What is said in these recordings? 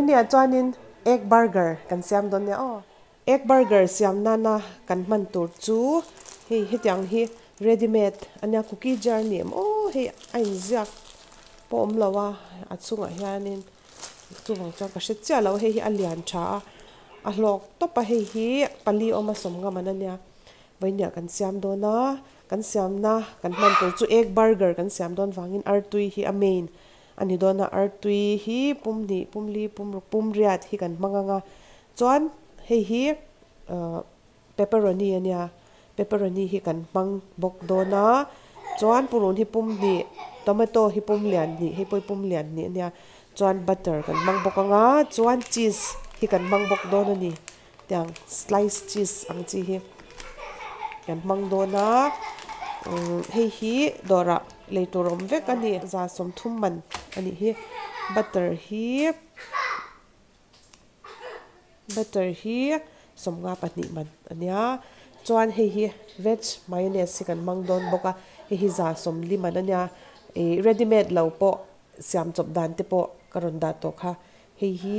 Vawinia chuanin egg burger kan siam dawn nia aw. Egg burger siam nana kan hman tur chu hei hetiang hi ready made ania cookie jar ni em aw hei a inziak pawh awm lo a a chungah hianin chuvang chuan ka hre chiah lo hei hi a lian tha a a hlawk tawp a hei hi pali awma sawm ngam an ania vawinia kan siam dawn a kan siamna kan hman tur chu egg burger kan siam dawn vangin artui hi a main a ni dawn a artui hi pum hnih pum li pum ruk pum riat hi kan hmang ang a chuan hei hi ahh pepperoni ania pepperoni hi kan hmang bawk dawn a chuan purun hi pum hnih tomato hi pum lian hnih hei pawh hi pum lian hnih ania chuan butter kan hmang bawk ang a chuan cheese hi kan hmang bawk dawn a ni tiang slice cheese ang chi hi kan hmang dawn a umm hei hi dawrah lei tur awm vek a ni za sawmthum man a nih hi butter hi butter hi sawmnga pahnih man a nia chuan hei hi veg mayonnaise hi kan hmang dawn bawk a hei hi za sawmli man a nia ih ready made lo pawh siam chawp dan te pawh ka rawn dah tawh kha hei hi.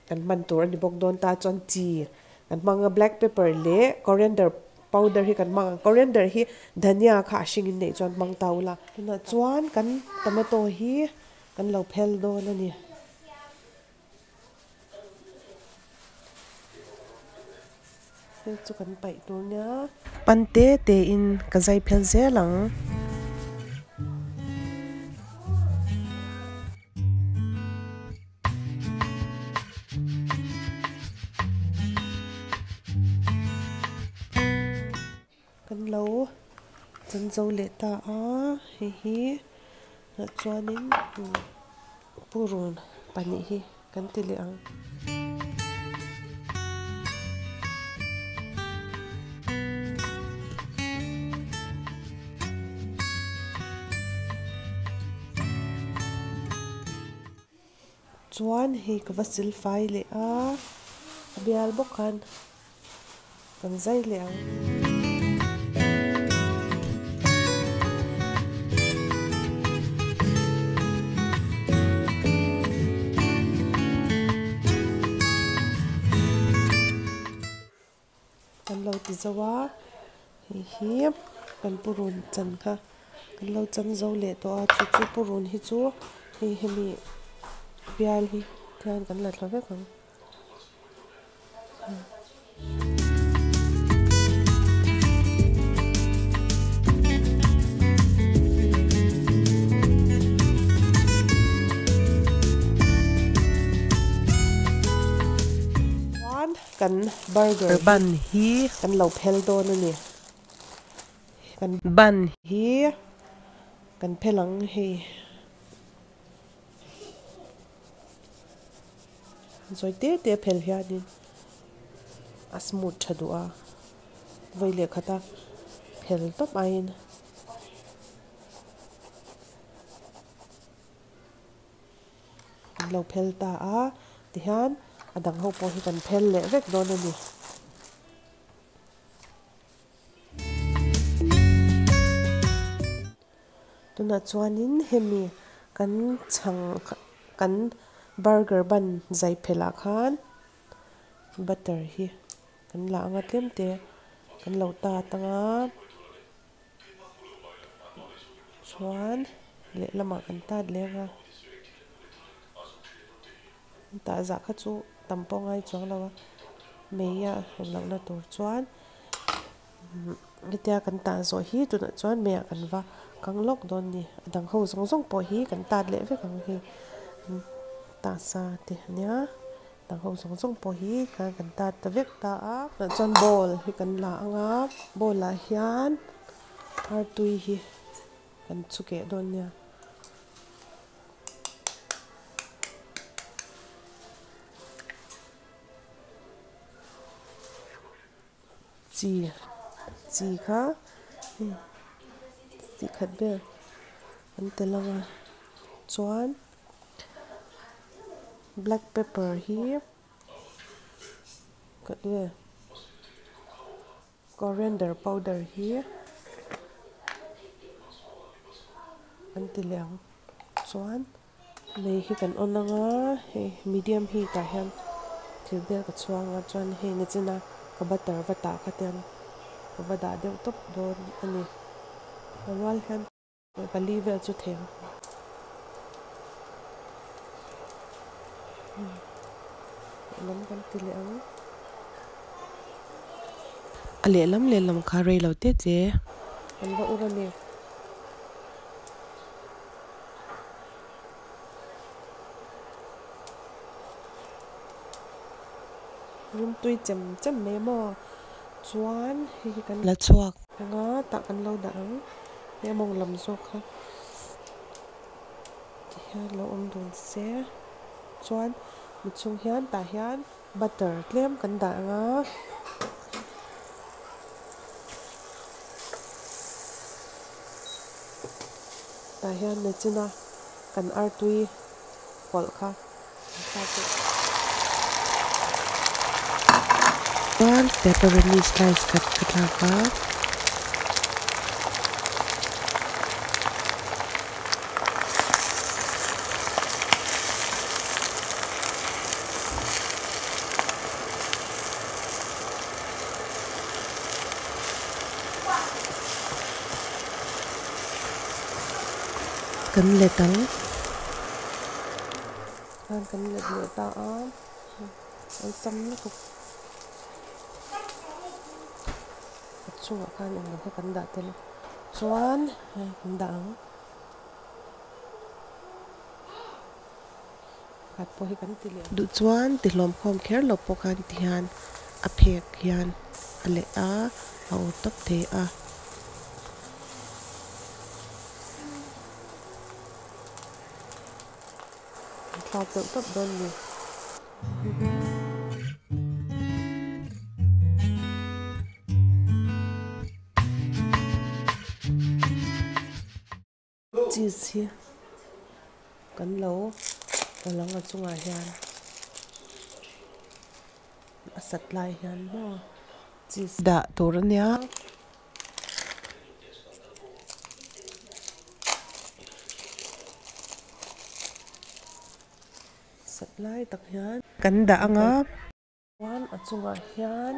Kan hman tur a ni bawk dawn ta chuan chi kan hmang a black pepper leh coriander powder hi kan hmang ang coriander hi dhania kha a hring in neih chuan hmang ta ula tunah chuan kan tomato hi kan lo phel dawn a ni. Hei chu kan paih tur nia. Pan te te in ka zai phel zel ang. Kan lo chan zo leh ta a hei hi ah chuanin purun pahnih hi kan ti leh ang. Chuan hei ka va silfai leh a a bial bawk khan kan zai leh ang. Kan lo ti zo a hei hi kan purun chan kha kan lo chan zo leh tawh a chu chu purun hi chu hei hemi bial hi hian kan la thla vek ang. Kan burger Ban hi kan lo phel dawn a ni. Kan ban hi kan phel ang hei. Zawi te te phel hianin a smooth tha duh a, vawi leh khata phel tawp aiin. An lo phel ta a, tihian a dang ho pawh hi kan phel leh vek dawn a ni. Tunah chuanin hemi kan chhang kan burger bun zai phelh ah khan butter hi kan lah anga tlem te kan lo tat anga chuan lehlamah kan tat leh anga tah zah kha chu tam pawh ngai chuang lo a mei a hrem lohna tur chuan. Hetia kan tah zawh hi tunah chuan meiah kan va kang lawk dawn ni a dang ho zawng zawng pawh hi kan tat leh vek ang hei tah sa te ania dang ho zawng zawng pawh hi khan kan tat ta vek ta a tunah chuan bowl hi kan la ang a bowl ah hian artui hi kan chhu keh dawn nia. Chi chi kha hei chi khat vel an tel ang a chuan black pepper hi khat vel coriander powder hi an ti leh ang chuan. Lei hi kan on anga hei medium heat ah hian thil bel ka chhuang a chuan hei nichina ka butter va tah kha tiang ka va dah deuh tawp dawn a ni a rual hian pali vel chu thei ang. Lehlam kan ti leh ang. A lehlam lehlam kha rei lo te te. Kan va ur a ni. Rimtui chem chem mai maw chuan hei hi kan la chhuak anga tah kan lo dah ang hei a mawng lam zawk kha tihian lo awm dun se chuan mi chhung hian tah hian butter tlem kan dah anga. Tah hian nachina kan artui pawlh kha an thlak leh. Chuan pepperoni slice khat ka thlak a. Kan let ang. Khan kan let leh ta a, awlsam lutuk. A chungah khan englo kha kan dah tel a, chuan hei kan dah ang. Pakhat pawh hi kan ti leh ang. Duh chuan ti hlawm khawm kher lo pawh khan ti hian a phek hian a leh a, a ur tawp thei a. An thlak deuh tawp dawn ni. Cheese hi kan lo awlh ang a chungah hian a sat lai hian maw cheese dah tur a nia. Sat lai tak hian kan dah ang a. Chuan a chungah hian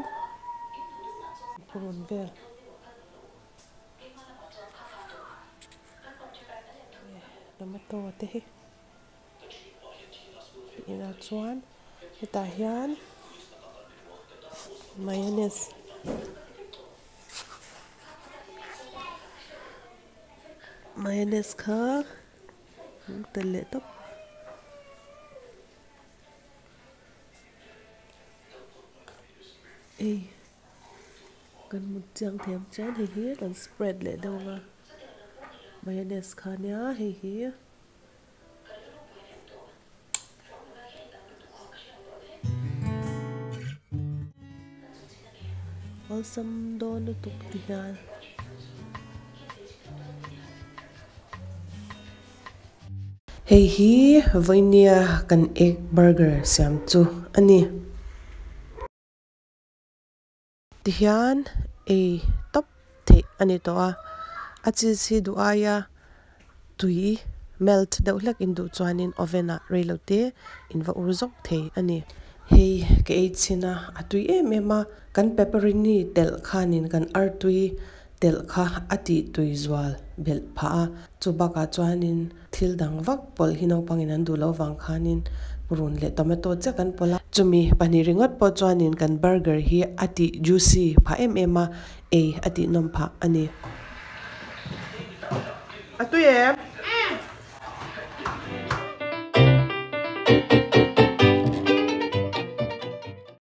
purun vel tomato te hi inah chuan hetah hian mayonnaise mayonnaise kha an telh leh tawp. Ei kan mut chiang thei ang chuan hei hi kan spread leh deuh ang a mayonnaise kha nia hei hi. Awlsam dawn lutuk ti hian. Hei hi vawinia kan egg burger siam chu a ni. Tihian ei tawp theih a ni tawh a, a cheese hi duh aia tui melt deuh hlek in duh chuanin oven ah rei lo te in va ur zawk thei a ni. Hei ka ei chhin a, a tui em em a, kan pepperoni telh khanin kan artui telh kha a tih tui zual belh phah a, chu bakah chuanin thil dang vak pawlh hi naupangin an duh loh vang khanin purun leh tomato chiah kan pawlh a, chumi pahnih ringawt pawh chuanin kan burger hi a tih juicy phah em em a, ei a tih nawm phah a ni. A tui em?